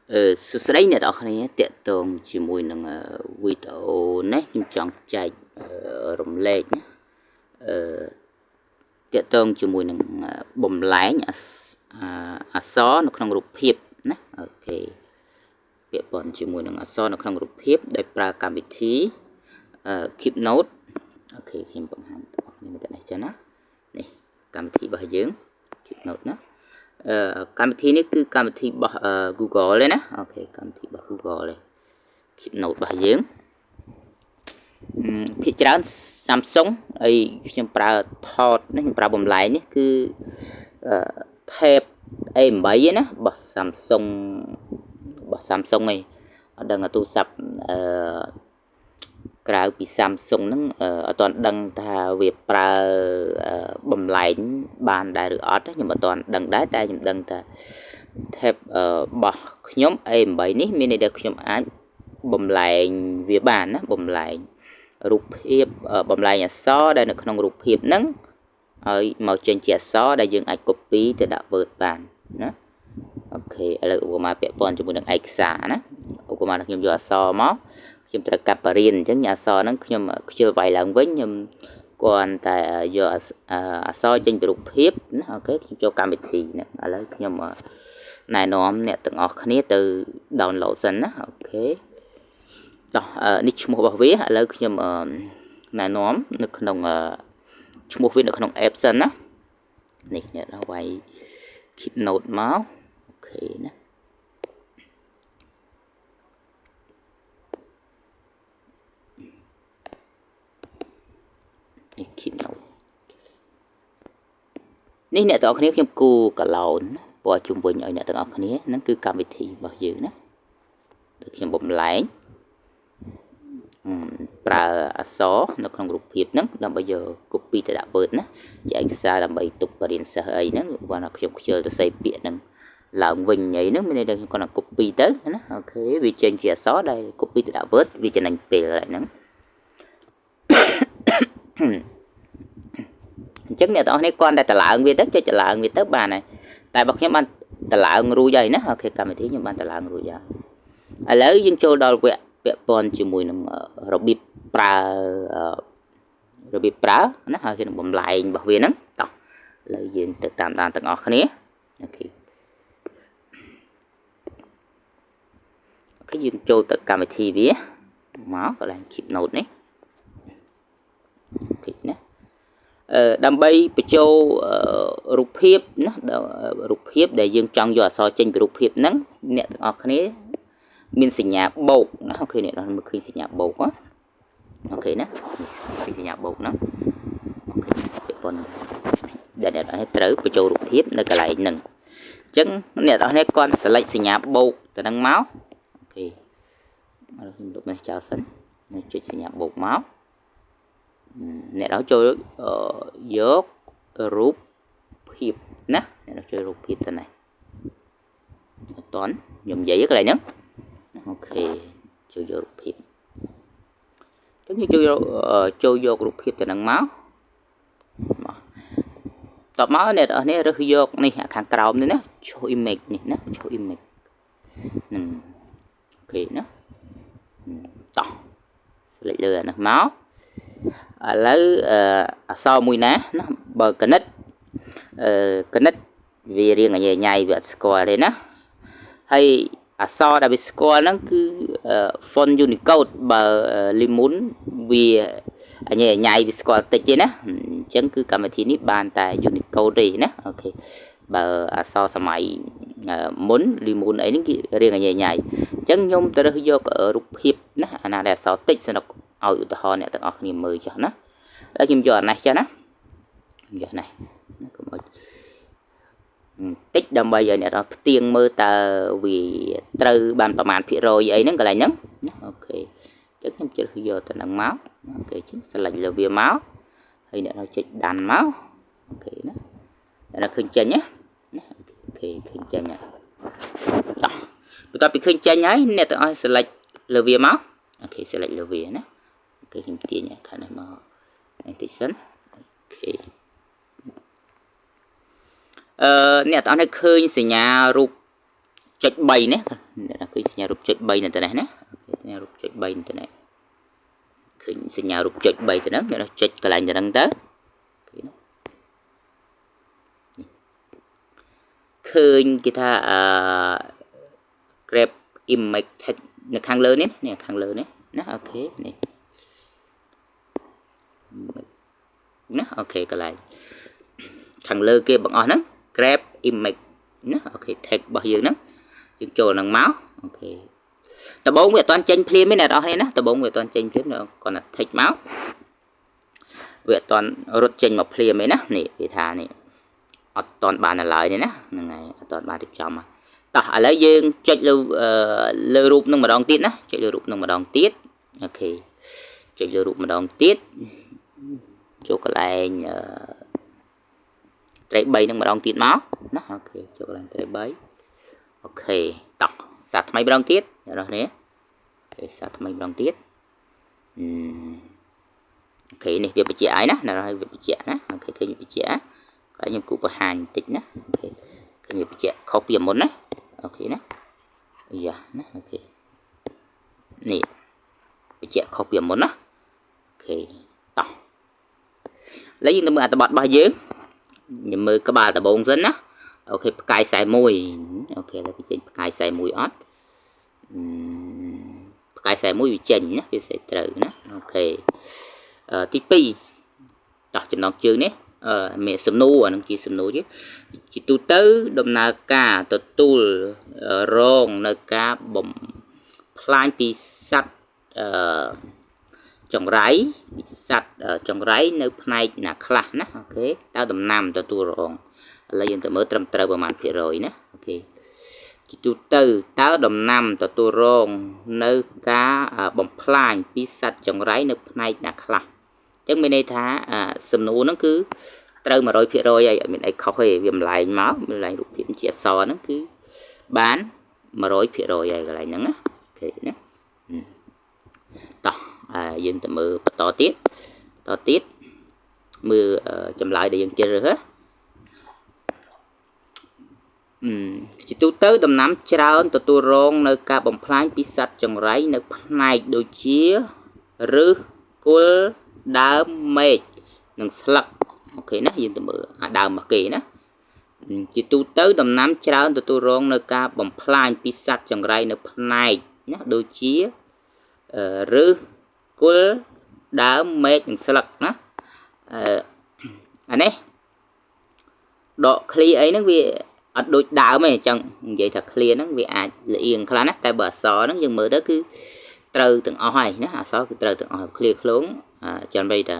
សួស្តីអ្នកនរគ្នាតាក់ទងជាមួយនឹងវីដេអូនេះខ្ញុំចង់ចែករំលែកណាអឺតាក់ទងជាមួយនឹងបំលែងអក្សរនៅក្នុងរូបភាពណា OK ពាក់ព័ន្ធជាមួយនឹងអក្សរនៅក្នុងរូបភាពដោយប្រើកម្មវិធី Keep Note OK ខ្ញុំបង្ហាញបងប្អូននេះចឹងណានេះកម្មវិធីរបស់យើង Keep Note ណាកម្មវិធីនេះគឺកម្មវិធីរបស់ Google ទេណា OK កម្មវិធីរបស់ Google ទេ Keep Note របស់យើងភាគច្រើន Samsung អីខ្ញុំប្រើថតនេះខ្ញុំប្រើបំលែងនេះគឺ Tab A8 ណារបស់ Samsung របស់ Samsung ឯងអត់ដឹងទូរស័ព្ទអឺក្រៅពី Samsung ហ្នឹងអត់ទាន់ដឹងថាវាប្រើបំលែងបានដែរឬអត់ខ្ញុំអត់ទាន់ដឹងដែរតែខ្ញុំដឹងថា Tab របស់ខ្ញុំ A8 នេះមានន័យថាខ្ញុំអាចបំលែងវាបានណាបំលែងរូបភាពបំលែងអក្សរដែលនៅក្នុងរូបភាពហ្នឹងឲ្យមកចេញជាអក្សរដែលយើងអាច copy ទៅដាក់ Word បានណា OK ឥឡូវឧបមាពាក់ព័ន្ធជាមួយនឹងឯកសារណាឧបមាថាខ្ញុំយកអក្សរមកខ្ញុំត្រូវកាប់បរិញ្ញាអញ្ចឹងអក្សរហ្នឹងខ្ញុំខ្ជិលវាយឡើងវិញខ្ញុំគ្រាន់តែយកអក្សរចេញពីរូបភាពណា OK ខ្ញុំចូលកម្មវិធីហ្នឹងឥឡូវខ្ញុំណែនាំអ្នកទាំងអស់គ្នាទៅ download សិនណា OK តោះនេះឈ្មោះរបស់វាឥឡូវខ្ញុំណែនាំនៅក្នុងឈ្មោះវានៅក្នុង app សិនណានេះអ្នកដល់វាយ keep note មក OK ណានេះ keep note នេះអ្នកទាំងអស់គ្នាខ្ញុំគូកឡោនពណ៌ជុំវិញឲ្យអ្នកទាំងអស់គ្នាហ្នឹងគឺកម្មវិធីរបស់យើងណាទៅខ្ញុំបំលែងប្រើអក្សរនៅក្នុងរូបភាពហ្នឹងដើម្បីយក copy ទៅដាក់ Word ណាជាឯកសារដើម្បីទុកបរិញ្ញាសិស្សអីហ្នឹងគាត់ថាខ្ញុំខ្ជិលទៅសេពាក្យហ្នឹងឡើងវិញអីហ្នឹងមានន័យថាខ្ញុំគាត់ថា copy ទៅណា OK វាចេញជាអក្សរដែល copy ទៅដាក់ Word វាចំណេញពេលហ្នឹងអញ្ចឹងអ្នកទាំងអស់នេះគ្រាន់តែតម្លើងវាទៅចុចតម្លើងវាទៅបានហើយតែបើខ្ញុំបានតម្លើងរួចហើយណា OK កម្មវិធីខ្ញុំបានតម្លើងរួចហើយឥឡូវយើងចូលដល់វគ្គពាក់ព័ន្ធជាមួយនឹងរបៀបប្រើរបៀបប្រើណាហើយនឹងបំលែងរបស់វាហ្នឹងតោះឥឡូវយើងទៅតាមដានទាំងអស់គ្នា OK OK យើងចូលទៅកម្មវិធីវាមកកន្លែង Keep Note នេះ OK ណាដើម្បីបញ្ចូលរូបភាពណារូបភាពដែលយើងចង់យកអក្សរចេញពីរូបភាពហ្នឹងអ្នកទាំងអស់គ្នាមានសញ្ញាបូកណា OK អ្នកនរមើលឃើញសញ្ញាបូកណា OK ណាឃើញសញ្ញាបូកហ្នឹង OK ពាក់ព័ន្ធដែលអ្នកនរត្រូវបញ្ចូលរូបភាពនៅកន្លែងហ្នឹងអញ្ចឹងអ្នកនរគ្នាគាត់ select សញ្ញាបូកទៅហ្នឹងមក OK ឥឡូវខ្ញុំលុបនេះចោលសិនចុចសញ្ញាបូកមកអ្នកដល់ចូលយករូបភាពណាអ្នកដល់ចូលរូបភាពទៅនេះអត់តន់ខ្ញុំនិយាយកន្លែងហ្នឹង OK ចូលយករូបភាពចឹងយើងចូលចូលយករូបភាពទៅនឹងមកមកតបមកអ្នកទាំងអស់នេះរើសយកនេះខាងក្រោមនេះណា choose image នេះណា choose image ហ្នឹង OK ណាតោះ select លើអានេះមកឥឡូវអក្សរមួយណាណាបើកណិតអឺកណិតវារៀងញ៉ៃញ៉ៃវាអត់ស្គាល់ទេណាហើយអក្សរដែលវាស្គាល់ហ្នឹងគឺ font Unicode បើ Limon វាញ៉ៃញ៉ៃវាស្គាល់តិចទេណាអញ្ចឹងគឺកម្មវិធីនេះបានតែ Unicode ទេណា OK បើអក្សរសម័យមុន Limon អីហ្នឹងគេរៀងញ៉ៃញ៉ៃអញ្ចឹងខ្ញុំទៅរើសយករូបភាពណាអាណាដែលអក្សរតិចសម្រាប់ឲ្យឧទាហរណ៍អ្នកទាំងអស់គ្នាមើលចុះណាហើយខ្ញុំយកអានេះចាណាខ្ញុំយកនេះកុំឲ្យតិចដើម្បីឲ្យអ្នកដល់ផ្ទៀងមើលតើវាត្រូវបានប្រមាណភាគរយអីហ្នឹងកន្លែងហ្នឹងណា OK អញ្ចឹងខ្ញុំជ្រើសយកទៅនឹងមក OK អញ្ចឹង select លើវាមកហើយអ្នកដល់ចុច done មក OK ណាអ្នកឃើញចេញណា OK ឃើញចេញហើយតោះបន្ទាប់ពីឃើញចេញហើយអ្នកទាំងអស់ select លើវាមក OK select លើវាណា OK ខ្ញុំទាញខាងនេះមកនេះតិចសិន OK អឺអ្នកទាំងអស់នេះឃើញសញ្ញារូប ចុច3នេះអ្នកឃើញសញ្ញារូបចុច3នៅទៅនេះណា OK សញ្ញារូបចុច3នៅទៅនេះឃើញសញ្ញារូបចុច3ទៅហ្នឹងអ្នកចុចកន្លែងទៅហ្នឹងទៅ OK ណាឃើញគេថាអឺ grab image text នៅខាងលើនេះនេះខាងលើនេះណា OK នេះណា OK កន្លែងខាងលើគេបង្អស់ហ្នឹង grab image ណា OK text របស់យើងហ្នឹងយើងចូលហ្នឹងមក OK ដំបូងវាអត់ទាន់ចេញភ្លាមទេអ្នកនរគ្នាណាដំបូងវាអត់ទាន់ចេញភ្លាមគាត់តែ tick មកវាអត់ទាន់រត់ចេញមកភ្លាមទេណានេះវាថានេះអត់ទាន់បានឡើយទេណាហ្នឹងហើយអត់ទាន់បានរៀបចំតោះឥឡូវយើងចុចលើលើរូបនឹងម្ដងទៀតណាចុចលើរូបនឹងម្ដងទៀត OK ចុចលើរូបម្ដងទៀតចូលកន្លែងអឺត្រី3នឹងម្ដងទៀតមកណា OK ចូលកន្លែងត្រី3 OK តោះសាថ្មីម្ដងទៀតអ្នកនរគ្នា OK សាថ្មីម្ដងទៀតអឺ OK នេះវាបញ្ជាក់ហើយណាអ្នកនរវាបញ្ជាក់ណា OK ឃើញវាបញ្ជាក់ហើយខ្ញុំគូបង្ហាញបន្តិចណា OK ឃើញវាបញ្ជាក់ខុសពីមុនណា OK ណាអាយ៉ាណា OK នេះបញ្ជាក់ខុសពីមុនណា OK តោះឥឡូវយើងទៅមើលអត្ថបទរបស់យើងខ្ញុំមើលក្បាលដំបូងសិនណា OK ផ្កាយ41 OK ឥឡូវវាចេញផ្កាយ41អត់ផ្កាយ41វាចេញណាវាសេត្រូវណា OK ទី2តោះចំណងជើងនេះអឺមានសំណួរអានឹងជាសំណួរជាទូទៅដំណើរការទទួលរងនៅការបំផ្លាញពីសត្វអឺចង្រៃពីសត្វចង្រៃនៅផ្នែកណាខ្លះណា OK តើដំណាំទទួលរងឥឡូវយើងទៅមើលត្រឹមត្រូវប្រមាណភាគរយណា OK ជាទូទៅតើដំណាំទទួលរងនៅការបំផ្លាញពីសត្វចង្រៃនៅផ្នែកណាខ្លះអញ្ចឹងមានន័យថាសំណួរហ្នឹងគឺត្រូវ100%ហើយអត់មានអីខុសទេវាម្លែងមកម្លែងរូបភាពជាអក្សរហ្នឹងគឺបាន100%ហើយកន្លែងហ្នឹងណា OK ណាតោះយើងទៅមើលបន្តទៀតបន្តទៀតមើលចម្លើយដែលយើងជ្រើសរើសជាទូទៅដំណាំច្រើនទទួលរងនៅការបំផ្លាញពីសត្វចង្រៃនៅផ្នែកដូចជាឫសគល់ដើមមែកនិងស្លឹក OK ណាយើងទៅមើលអាដើមរបស់គេណាជាទូទៅដំណាំច្រើនទទួលរងនៅការបំផ្លាញពីសត្វចង្រៃនៅផ្នែកណាដូចជាឫសគល់ដើមមែកនិងស្លឹកណាអឺអានេះដកឃ្លាអីហ្នឹងវាអត់ដូចដើមទេអញ្ចឹងនិយាយថាឃ្លាហ្នឹងវាអាចលៀងខ្លះណាតែបើអក្សរហ្នឹងយើងមើលទៅគឺត្រូវទាំងអស់ហើយណាអក្សរគឺត្រូវទាំងអស់ឃ្លាឃ្លោងចាំបីថា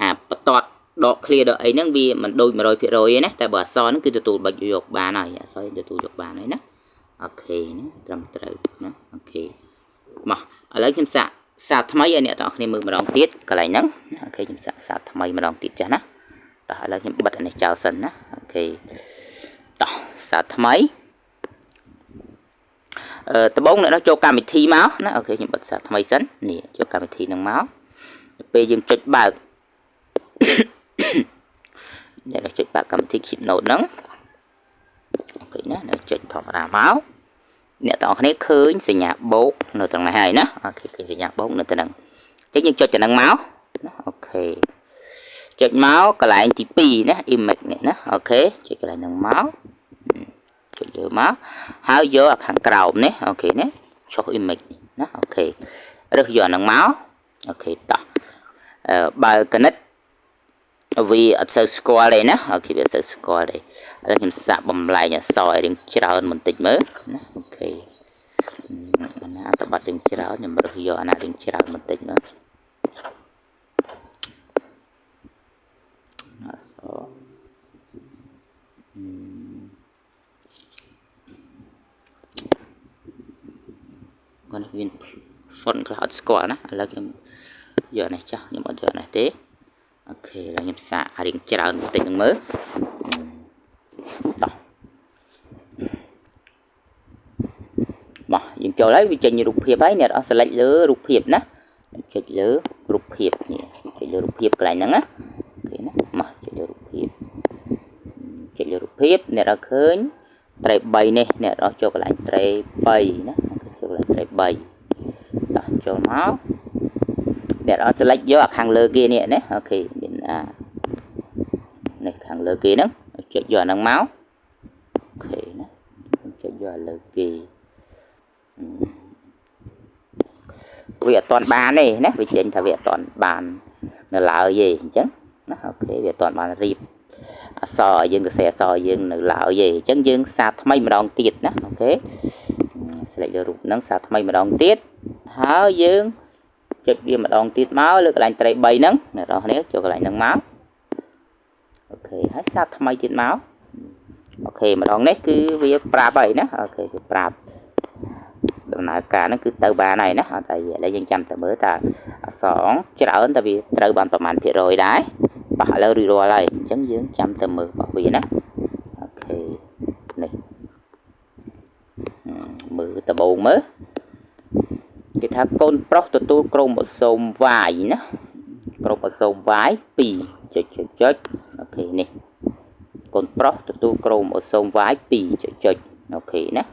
អាបន្ទាត់ដកឃ្លាដកអីហ្នឹងវាមិនដូច100%ទេណាតែបើអក្សរហ្នឹងគឺទទួលបាច់យកបានហើយអក្សរទទួលយកបានហើយណា OK ហ្នឹងត្រឹមត្រូវណា OK មកឥឡូវខ្ញុំសាកសាថ្មីឲ្យអ្នកទាំងអស់គ្នាមើលម្ដងទៀតកន្លែងហ្នឹង OK ខ្ញុំសាកសាថ្មីម្ដងទៀតចាស់ណាតោះឥឡូវខ្ញុំបិទអានេះចោលសិនណា OK តោះសាថ្មីអឺដំបូងអ្នកនោះចូលកម្មវិធីមកណា OK ខ្ញុំបិទសាថ្មីសិននេះចូលកម្មវិធីនឹងមកពេលយើងចុចបើកអ្នកចុចបើកកម្មវិធី Keep Note ហ្នឹង OK ណាអ្នកចុចធម្មតាមកអ្នកទាំងអស់គ្នាឃើញសញ្ញាបូកនៅត្រង់នេះហើយណា OK ឃើញសញ្ញាបូកនៅត្រង់ហ្នឹងអញ្ចឹងយើងចុចចំណឹងមកណា OK ចុចមកកន្លែងទី2ណា image នេះណា OK ចុចកន្លែងហ្នឹងមកចុចលើមកហើយយកអាខាងក្រោមនេះ OK ណាចុះ image នេះណា OK រើសយកអាហ្នឹងមក OK តោះអឺបើកណិតវាអត់សូវស្គាល់ទេណា OK វាអត់សូវស្គាល់ទេឥឡូវខ្ញុំសាកបំលែងអក្សរឲ្យរៀងច្រើនបន្តិចមើលណា OK អាណាអត្ថបទរៀងច្រើនខ្ញុំរើសយកអាណារៀងច្រើនបន្តិចមើលអក្សរអឺគាត់មាន font ខ្លះអត់ស្គាល់ណាឥឡូវខ្ញុំយកនេះចាស់ខ្ញុំអត់យកនេះទេ OK ឥឡូវខ្ញុំសាករៀងច្រើនបន្តិចនឹងមើលតោះមកយើងចូលហើយវាចេញរូបភាពហើយអ្នកអស់ select លើរូបភាពណាចុចលើរូបភាពនេះចុចលើរូបភាពកន្លែងហ្នឹងណា OK ណាមកចុចលើរូបភាពចុចលើរូបភាពអ្នកអត់ឃើញ ត្រី3នេះអ្នករកចូលកន្លែងត្រី3ណាចូលកន្លែងត្រី3តោះចូលមកអ្នករក select យកអាខាងលើគេនេះណា OK មានអានេះខាងលើគេហ្នឹងចុចយកអាហ្នឹងមក OK ណាចុចយកអាលើគេវាអត់ទាន់បានទេណាវាចេញថាវាអត់ទាន់បាននៅឡើយទេអញ្ចឹងណា OK វាអត់ទាន់បានរៀបអក្សរយើងសរសេរអក្សរយើងនៅឡើយទេអញ្ចឹងយើងសាថ្មីម្ដងទៀតណា OK select លើរូបហ្នឹងសាថ្មីម្ដងទៀតហើយយើងចុចវាម្ដងទៀតមកលើកន្លែងត្រី3ហ្នឹងអ្នកនរគ្នាចូលកន្លែងហ្នឹងមក OK ហើយសាថ្មីទៀតមក OK ម្ដងនេះគឺវាប្រាប់ហើយណា OK វាប្រាប់ដំណើរការហ្នឹងគឺទៅបានហើយណាអត់អីឥឡូវយើងចាំតែមើលតើអក្សរច្រើនតើវាត្រូវបានប្រមាណភាគរយដែរបាទឥឡូវរួចរាល់ហើយអញ្ចឹងយើងចាំតែមើលរបស់វាណា OK នេះមើលដបងមើលគេថាកូនប្រុសទទួលក្រូម៉ូសូម Y ណាក្រូម៉ូសូម Y 2ចុចចុចចុច OK នេះកូនប្រុសទទួលក្រូម៉ូសូម Y 2ចុចចុច OK ណាក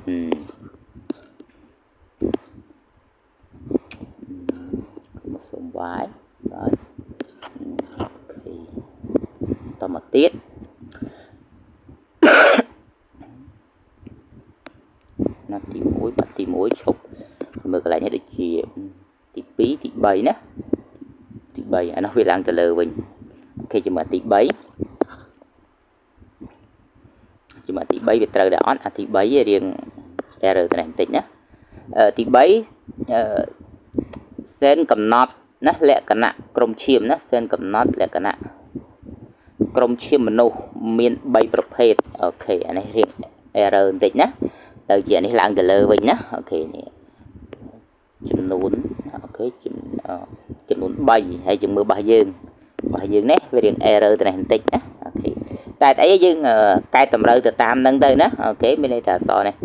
្រូម៉ូសូម Y បាទ OK តមកទៀតណាទី1បាត់ទី1ឈប់មើលកន្លែងនេះដូចជាទី2ទី3ណាទី3អានោះវាឡើងទៅលើវិញ OK ជាមួយទី3ជាមួយទី3វាត្រូវដែរអត់អាទី3រៀង error ទៅនេះបន្តិចណាទី3អឺសេនកំណត់ណាលក្ខណៈក្រុមឈាមណាសេនកំណត់លក្ខណៈក្រុមឈាមមនុស្សមាន3ប្រភេទ OK អានេះរៀង error បន្តិចណាទៅជានេះឡើងទៅលើវិញណា OK នេះចំនួន OK ចំនួន3ហើយយើងមើលរបស់យើងរបស់យើងនេះវារៀង error ទៅនេះបន្តិចណា OK តែអីយើងកែតម្រូវទៅតាមនឹងទៅណា OK មានន័យថាអក្សរនេះ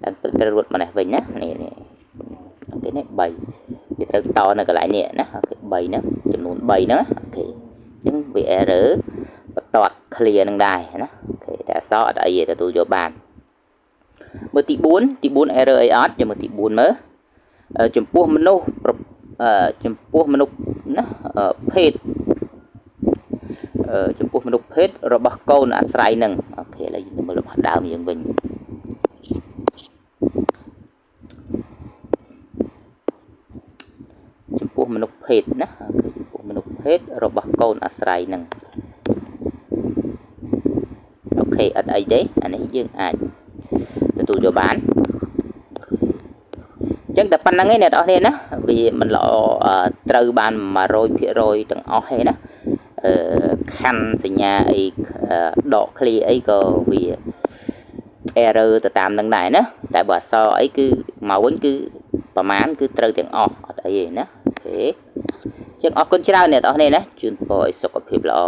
ឡើងត្រូវរត់មកនេះវិញណានេះនេះ OK នេះ3វាត្រូវតនៅកន្លែងនេះណា OK 3ហ្នឹងចំនួន3ហ្នឹង OK អញ្ចឹងវា error បន្ទាត់ clear នឹងដែរណា OK តែអក្សរអត់អីទេទទួលយកបានមើលទី4ទី4 error អីអត់យើងមើលទី4មើលចំពោះមនុស្សចំពោះមនុស្សណាភេទចំពោះមនុស្សភេទរបស់កូនអាស្រ័យនឹង OK ឥឡូវយើងមើលរបស់ដើមយើងវិញចំពោះមនុស្សភេទណាចំពោះមនុស្សភេទរបស់កូនអាស្រ័យនឹង OK អត់អីទេអានេះយើងអាចទទួលយកបានអញ្ចឹងតែប៉ុណ្្នឹងឯងអ្នកនរគ្នាណាវាមិនល្អត្រូវបាន100%ទាំងអស់ទេណាអឺខណ្ឌសញ្ញាអីដក clear អីក៏វា error ទៅតាមនឹងដែរណាតែបើអក្សរអីគឺមកវិញគឺប្រមាណគឺត្រូវទាំងអស់អត់អីទេណា OK ចឹងអរគុណច្រើនអ្នកនរគ្នាណាជូនពរឲ្យសុខភាពល្អ